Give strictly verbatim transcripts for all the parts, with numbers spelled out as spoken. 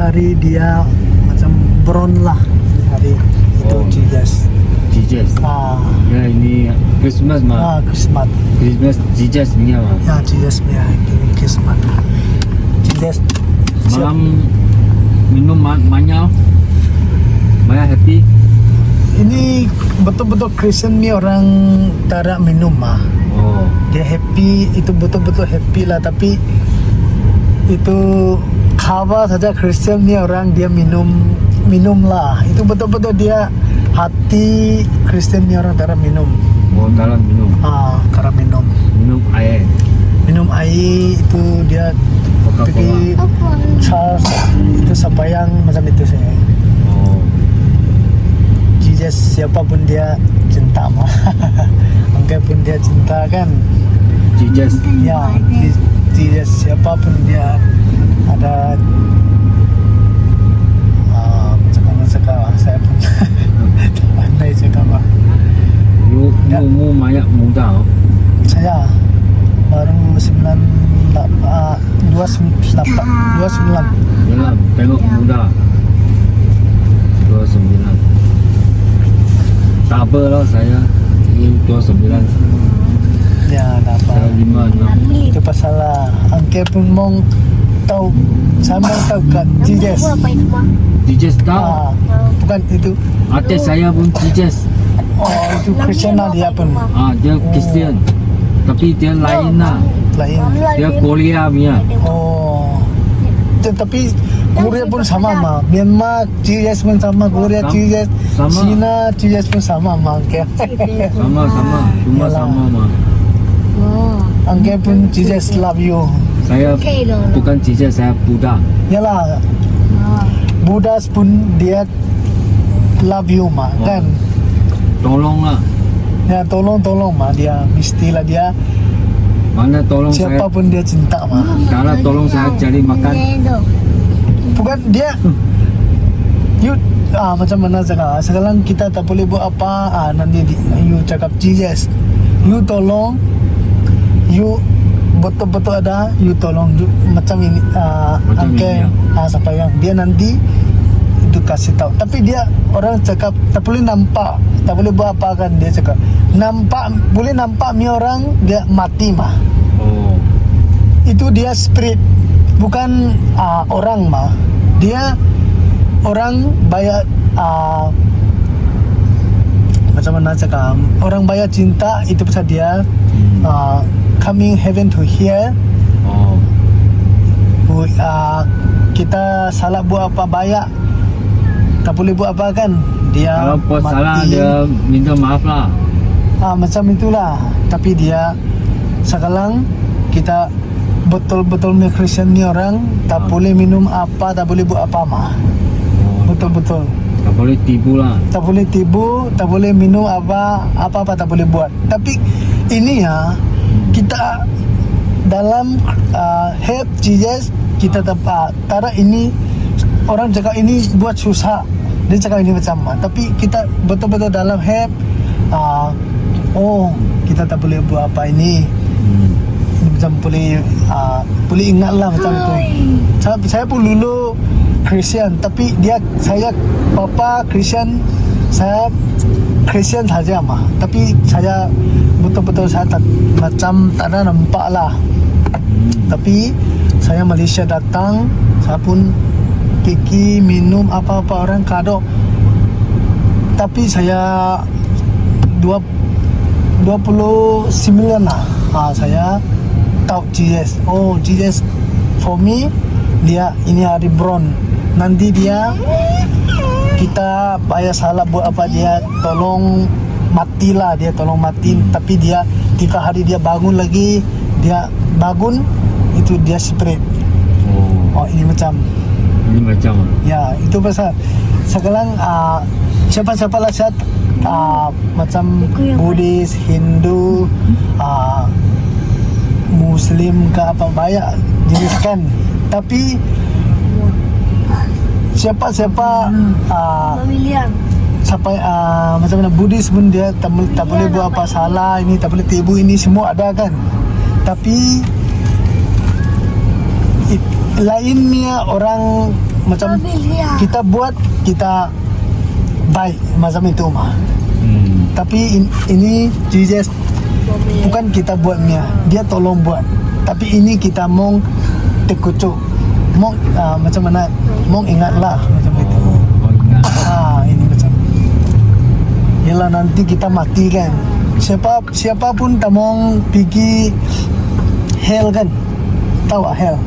Hari dia macam brown lah. Hari itu. Oh. Jesus. Jesus. Ah. Ya, ini Christmas mah. Ah, Christmas. Christmas, Jesus ni apa? Ya, Jesus ni, ya, ini Christmas. Jesus. Malam minum ma-, banyak. Banyak happy. Ini betul-betul Christian ni orang tak ada minum mah. Oh. Dia happy, itu betul-betul happy lah. Tapi itu khabar saja Christian ni orang dia minum, minum lah. Itu betul-betul dia hati Christian ni orang tak ada minum. Oh, tak ada minum. Ah, tak ada minum. Minum air. Minum air itu dia pergi church, itu sembahyang macam itu saja. Oh. Jesus, siapa pun dia cinta mah. Angke pun dia cinta kan. Jesus. Ya, Jesus, siapa pun dia ada, ah, macam mana cakap, saya pun tak pandai cakap lah. Lu, ya. Lu umur banyak muda, oh. Saya baru sembilan, ah, dua sembilan, dua sembilan. Yalah, tengok muda. Dua sembilan. Tak apa lah saya. Ini dua sembilan. Ya, tak apa. Saya lima enam. Itu pasal lah. Angke pun mong tahu, saya mong tahu kat Jesus. Jesus tahu. Ah, bukan itu. Artis saya pun Jesus. Oh, itu Christian lah dia pun. Ah, dia Christian. Tapi dia lain lah. Lain. Dia Korea punya. Oh. Tetapi Korea pun sama mah. Myanmar Jesus pun sama, Korea Jesus, Cina Jesus pun sama mah. Angke. Sama, sama. Cuma sama mah. Angke pun Jesus love you. Saya bukan Jesus, saya Buddha. Yalah. Buddha pun dia love you mah, kan? Tolong lah. Ya, tolong, tolong mah dia, mestilah dia. Mana tolong saya? Siapa pun dia cinta mah. Cara tolong saya cari makan. Bukan dia. You, ah, macam mana cakap? Sekarang kita tak boleh buat apa, ah, nanti di, you cakap Jesus. You tolong, you betul-betul ada, you tolong. You, macam ini, ah, angke, ah, siapa yang dia nanti itu kasih tahu. Tapi dia orang cakap tak boleh nampak, tak boleh buat apa kan, dia cakap. Nampak, boleh nampak mi orang dia mati mah. Oh. Itu dia spirit, bukan, ah, orang mah. Dia orang banyak, ah, macam mana cakap, orang banyak cinta itu pasal dia, ah, coming heaven to here. Oh. Kita salah buat apa banyak, tak boleh buat apa kan. Dia kalau buat salah, dia minta maaf lah. Ah, macam itulah. Tapi dia sekarang kita betul-betul ni Christian ni orang tak boleh minum apa, tak boleh buat apa mah. Oh. Betul-betul. Tak boleh tibu lah. Tak boleh tibu, tak boleh minum apa, apa-apa tak boleh buat. Tapi ini ya, kita dalam, ah, help Jesus, kita dapat cara ini orang cakap ini buat susah. Dia cakap ini macam, ah, tapi kita betul-betul dalam help, ah, oh, kita tak boleh buat apa ini. Hmm. Ini macam boleh, ah, boleh ingat lah macam itu. Saya, saya pun dulu Christian, tapi dia, saya papa Christian, saya Christian saja mah. Tapi saya betul-betul saya tak, macam tak ada nampak lah. Tapi saya Malaysia datang, saya pun pergi minum apa-apa orang kadok. Tapi saya dua, dua puluh sembilan lah. Ah, saya tahu Jesus. Oh, Jesus for me, dia ini hari brown. Nanti dia kita banyak salah buat apa dia tolong matilah, dia tolong mati, tapi dia tiga hari dia bangun lagi, dia bangun, itu dia spirit. Oh. Oh, ini macam. Ini macam. Ya, itu pasal sekarang, ah, siapa-siapa lah sihat, ah, macam Buddhist, Hindu, ah, Muslim ke apa, banyak jenis kan. Tapi siapa-siapa, ah, siapa, ah, macam mana, Buddhist pun dia tak, tak boleh buat apa salah, ini tak boleh tibu, ini semua ada kan. Tapi it, lainnya orang Macam kita buat, kita baik, macam itu mah. Hmm. Tapi in, ini Jesus bukan kita buat mia, dia tolong buat. Tapi ini kita mong tekucuk, mong, ah, macam mana, mong ingatlah, macam itu. Oh, mong ingat. Ah, ini macam. Yalah, nanti kita mati kan. Siapa, siapa pun tamong pigi hell kan. Tahu ah, hell?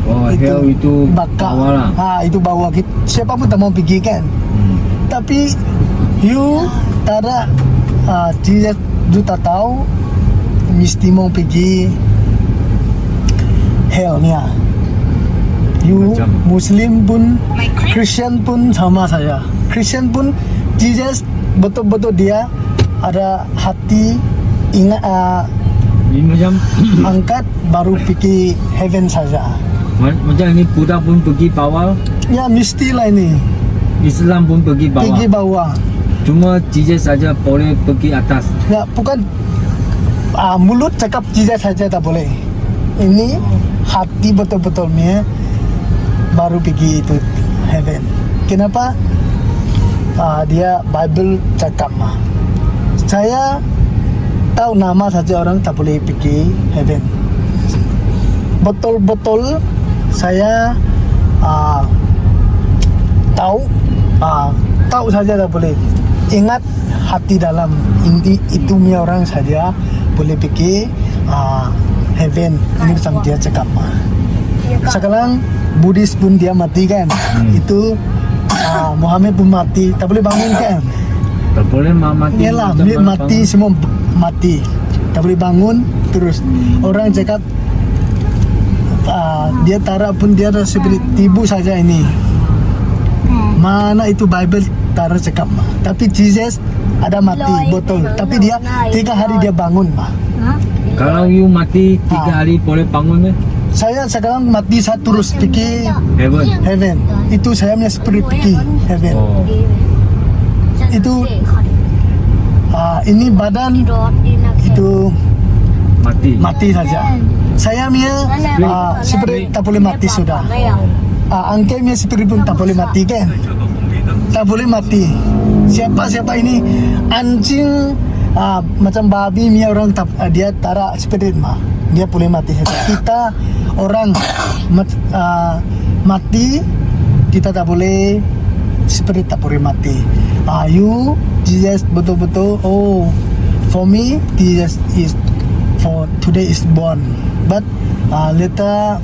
Oh, hell itu baka. Bawah lah. Ha, itu bawah. Siapa pun tamong pigi kan. Hmm. Tapi you tada, ah, tidak, you tak tahu mesti mong pigi hell nia. You Muslim pun, Christian pun sama saja. Christian pun Jesus betul-betul dia ada hati ingat, ah, angkat baru pergi heaven saja. Macam ini Buddha pun pergi bawah. Ya, mestilah ini. Islam pun pergi bawah. Pergi bawah. Cuma Jesus saja boleh pergi atas. Ya, bukan, ah, mulut cakap Jesus saja tak boleh. Ini hati betul-betul mia baru pergi itu heaven. Kenapa? Ah, dia Bible cakap mah. Saya tahu nama saja orang tak boleh pergi heaven. Betul-betul saya, ah, tahu, ah, tahu saja tak boleh. Ingat hati dalam ini, itu mia orang saja boleh pergi, ah, heaven. Ini macam dia cakap mah. Sekarang Buddhis pun dia mati kan. Hmm. Itu, ah, Muhammad pun mati, tak boleh bangun kan. Tak boleh mati. Yalah, tak boleh mati bangun. Semua mati. Tak boleh bangun terus. Orang cakap, ah, dia tara pun dia ada seperti tibu saja ini. Mana itu Bible tara cakap mah. Tapi Jesus ada mati, betul. Tapi dia tiga hari dia bangun mah. Kalau you mati tiga hari boleh bangun eh? Saya sekarang mati, saya terus pergi heaven. Itu saya punya spirit pergi heaven. Oh. Itu, ah, ini badan itu mati, mati saja. Saya punya, ah, spirit tak boleh mati sudah. Ah, Angke punya spirit pun tak boleh mati kan? Tak boleh mati. Siapa-siapa ini anjing, ah, macam babi punya orang tak, ah, dia tara spirit mah. Dia boleh mati saja. Kita orang mat-, ah, mati, kita tak boleh, spirit tak boleh mati. Ah, you, Jesus betul-betul, oh, for me, Jesus is, for today is born. But, ah, later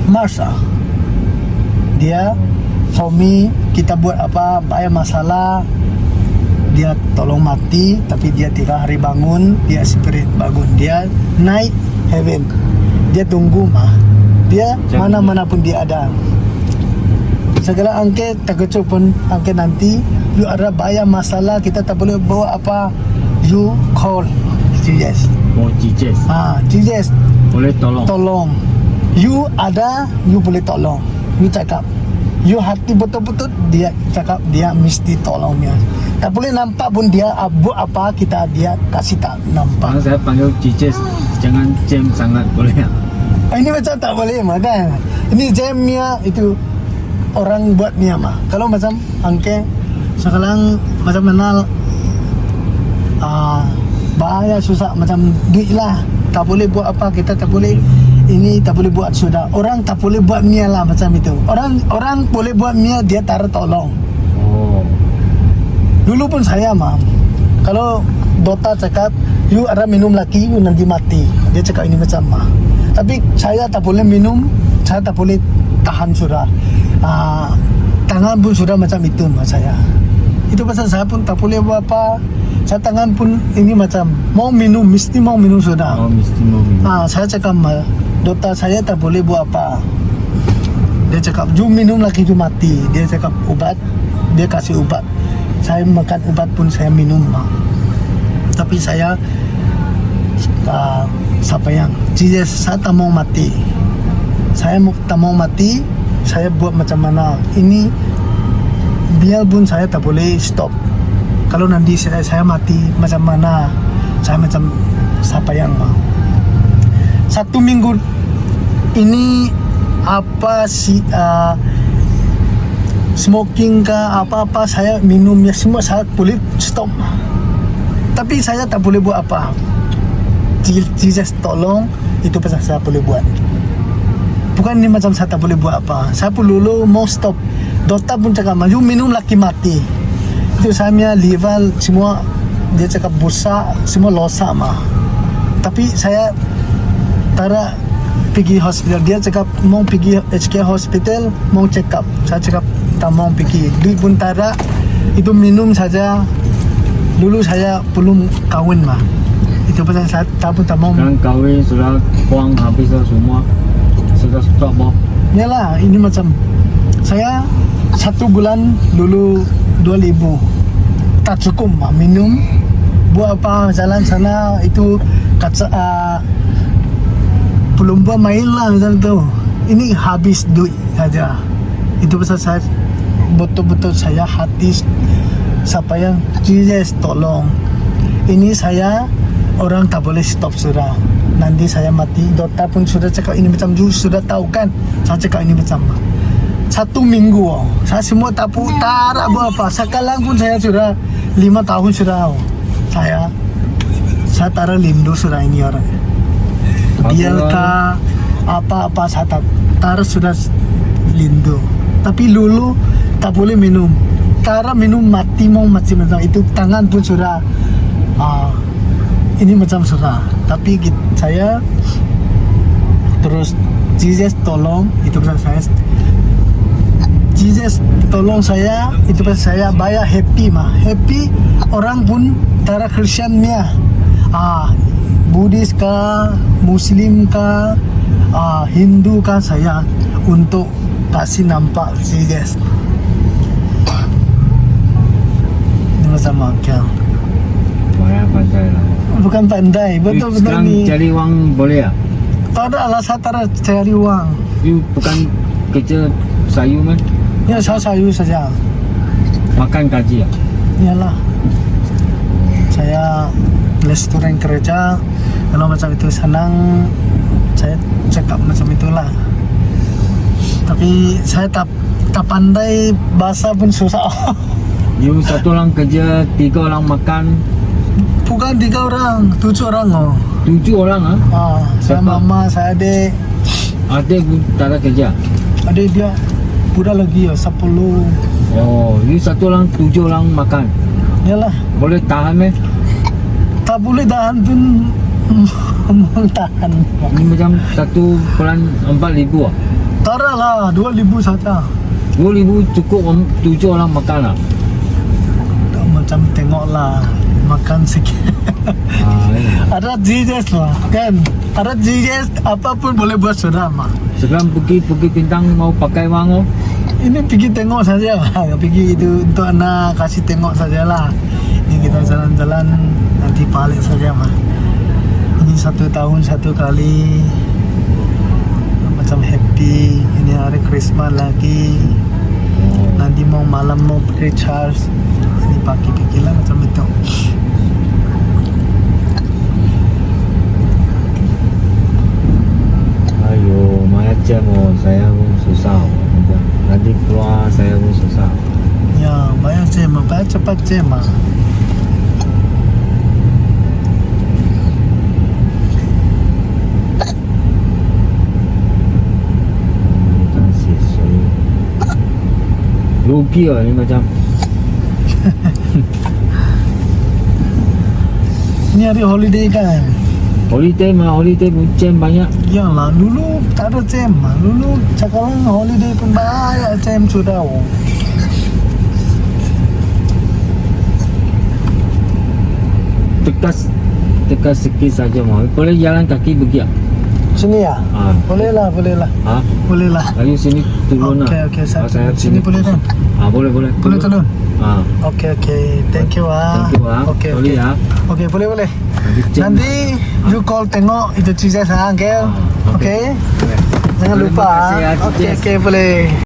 March ah, dia, for me, kita buat apa, banyak masalah, dia tolong mati, tapi dia tiga hari bangun, dia spirit bangun, dia naik heaven. Dia tunggu mah. Dia mana-mana pun dia ada. Segala Angke terkejut pun, Angke nanti, you ada banyak masalah, kita tak boleh bawa apa, you call Jesus. Oh, Jesus. Ah, Jesus. Boleh tolong. Tolong. You ada, you boleh tolong. You cakap. You hati betul-betul, dia cakap dia mesti tolong dia. Tak boleh nampak pun dia, ah, buat apa kita, dia kasih tak nampak. Kalau saya panggil Jesus, jangan James sangat, boleh tak? Ah, ini macam tak boleh mah kan. Ini James punya itu orang buat punya mah. Kalau macam Angke, sekarang macam mana, ah, bahaya susah macam duit lah. Tak boleh buat apa, kita tak boleh ini, tak boleh buat sudah. Orang tak boleh buat punya lah macam itu. Orang, orang boleh buat punya, dia tara tolong. Oh. Dulu pun saya mah, kalau doktor cakap, you ada minum lagi, you nanti mati. Dia cakap ini macam mah. Tapi saya tak boleh minum, saya tak boleh tahan sudah. Ah, tangan pun sudah macam itu mah saya. Itu pasal saya pun tak boleh buat apa. Saya tangan pun ini macam mau minum, mesti mau minum sudah. Oh, mesti mau minum. Ah, saya cakap mah, doktor, saya tak boleh buat apa. Dia cakap, you minum lagi, you mati. Dia cakap ubat, dia kasih ubat. Saya makan ubat pun saya minum mah. Tapi saya, ah, siapa yang, Jesus, saya tak mau mati. Saya mau, tak mau mati, saya buat macam mana. Ini biar pun saya tak boleh stop. Kalau nanti saya, saya mati, macam mana? Saya macam siapa yang mah. Satu minggu ini apa, si, ah, smoking kah, apa-apa saya minum, ya semua saya boleh stop. Tapi saya tak boleh buat apa. Je-, Jesus tolong, itu pasal saya boleh buat. Bukan ini macam saya tak boleh buat apa. Saya pun dulu mau stop. Doktor pun cakap, "Maju minum lagi mati." Itu saya punya liver semua, dia cakap busak, semua losak mah. Tapi saya tak ada pergi hospital. Dia cakap mau pergi H K Hospital, mau check up. Saya cakap tak mau pergi. Duit pun tak ada. Itu minum saja. Dulu saya belum kahwin mah. Itu pasal saya tak pun tak mau. Sekarang kahwin sudah buang habis lah semua. Sudah stop oh. Yalah, ini macam saya satu bulan dulu dua ribu. Tak cukup mah minum. Buat apa jalan sana itu kaca, ah, belum buat main lah macam tu. Ini habis duit saja. Itu pasal saya betul-betul saya hati siapa yang Jesus tolong. Ini saya orang tak boleh stop sudah. Nanti saya mati, doktor pun sudah cakap ini macam you sudah tahu kan. Saya cakap ini macam satu minggu oh. Saya semua tak pu-, tak ada buat apa. Sekarang pun saya sudah lima tahun sudah oh. Saya, saya tak ada rindu sudah ini orang. Biar kah, apa-apa saya tak, tak ada sudah rindu. Tapi dulu tak boleh minum. Tak ada minum mati mau mati macam itu. Tangan pun sudah, ah, ini macam sudah. Tapi kit-, saya terus Jesus tolong itu pasal saya. Jesus tolong saya itu pasal saya banyak happy mah. Happy orang pun tak ada Christian punya. Ah, Buddhist kah, Muslim kah, ah, Hindu kah saya untuk kasih nampak Jesus. Ini macam mana? Banyak pandai lah. Bukan pandai, betul-betul sekarang ni. Cari wang boleh ah? Tak ada lah, saya tak ada cari wang. You bukan kerja sayur meh? Ya, saya sayur saja. Makan gaji ah? Yalah. Saya restoran kerja. Kalau macam itu senang, saya cakap macam itulah. Tapi saya tak, tak pandai bahasa pun susah. You satu orang kerja, tiga orang makan. Bukan tiga orang, tujuh orang oh. Tujuh orang ah? Ah, saya mama, saya adik. Adik pun tak ada kerja? Adik dia budak lagi ya, sepuluh. Oh, you satu orang tujuh orang makan? Yalah. Boleh tahan meh? Tak boleh tahan pun. Tahan. Ini macam satu bulan empat ribu ah? Tak ada lah, dua ribu saja. Dua ribu cukup om-, tujuh orang makan ah? Macam tengoklah, makan sikit. Ah, iya. Ada Jesus lah, kan? Ada Jesus, apa pun boleh buat sudah mah. Sekarang pergi, pergi Bintang mau pakai wang oh? Ini pergi tengok saja lah. Pergi itu untuk anak kasih tengok sajalah. Ini kita jalan-jalan nanti balik saja mah. Ini satu tahun satu kali. Macam happy. Ini hari Christmas lagi. Nanti mau malam mau pergi church. Ini pagi pergilah macam itu. Ayo, banyak jam oh, saya pun susah oh. Nanti keluar saya pun susah. Ya, banyak jam, banyak cepat jam ah. Rugi lah ni macam. Ni hari holiday kan? Holiday mah, holiday pun jam banyak. Yalah, dulu tak ada jam mah. Dulu sekarang holiday pun banyak jam sudah oh. Dekat, dekat sikit saja mah. Boleh jalan kaki pergi ah? Sini ya? Ah. Boleh lah, boleh lah. Ah? Boleh lah. Ayo sini turun lah. Okey, okey, saya turun. Sini boleh kan? Ah, boleh, boleh. Boleh turun? Ah. Okey, okey. Thank you ah. Thank you ah. Okey, okey. Sorry ah. Okey, boleh, boleh. Nanti cek. Nanti you call tengok itu Jesus ah, uncle. Ah, okey. Okey? Boleh. Jangan lupa ah. Terima kasih ah, Jesus. Okey, okey, boleh.